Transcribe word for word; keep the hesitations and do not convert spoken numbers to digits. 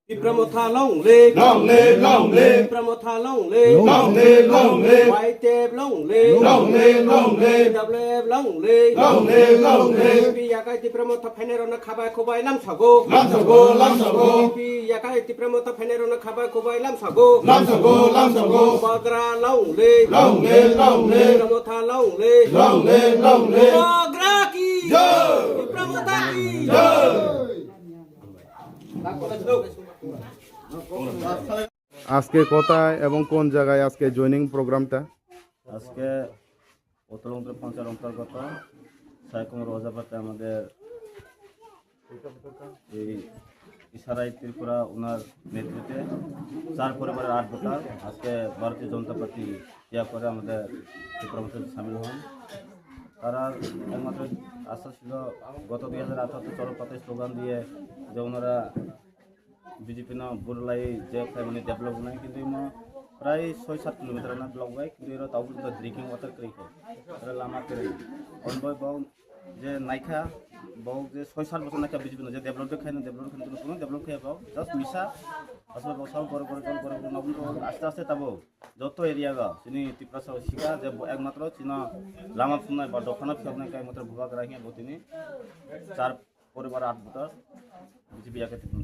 Tipra Motha long live. Long live, long live. Tipra Motha long live. Long live, long live. Y T F long live. Long live, long live. T W F long live. Long live, long live. P P yakai Tipra Motha phainairokno khabai khubai lamsago. Lamsago, lamsago. P P yakai Tipra Motha phainairokno khabai khubai lamsago. Lamsago, lamsago. Bubagra long live. Long live, long live. Tipra Motha long live. Long live, long live. Bubagra ki jai. Tipra Motha ki jai. আজকে কোথায় এবং কোন জায়গায় আজকে জয়েনিং প্রোগ্রামটা? আজকে উত্তরবঙ্গের পঞ্চায়েত অন্তর্গত সাইকুম রোজাপাতে আমাদের এই ইশারাই ত্রিপুরা ওনার নেতৃত্বে চার পরিবারের আট ভোটার আজকে ভারতীয় জনতা পার্টি ত্যাগ করে আমাদের ত্রিপুরা মঞ্চে সামিল হন। তারা একমাত্র আশা ছিল গত দুই হাজার আঠারোতে চরম পাতায় স্লোগান দিয়ে যে ওনারা BJP no burlai je khlaimani develop wngnai, kintu imo prai soi sat kilometer no block bai, kintu iro tabuk to drinking water kwrwi khe, oro lama kwrwi. Onboi bo je naikha, bo je soi sat bosor naikha bijepi no je develop de khaino, develop khaino, kono develop khaiya bo, just misa. Aswk bo sao goro goro goro goro goro nabung to aste aste tabo joto area ga chini Tiprasa o sika je bo ekmatro chino lama phungnai ba dophano phiyoknai kai matro bubagra hiya bo tini char poribar at buta bijepi yake tipun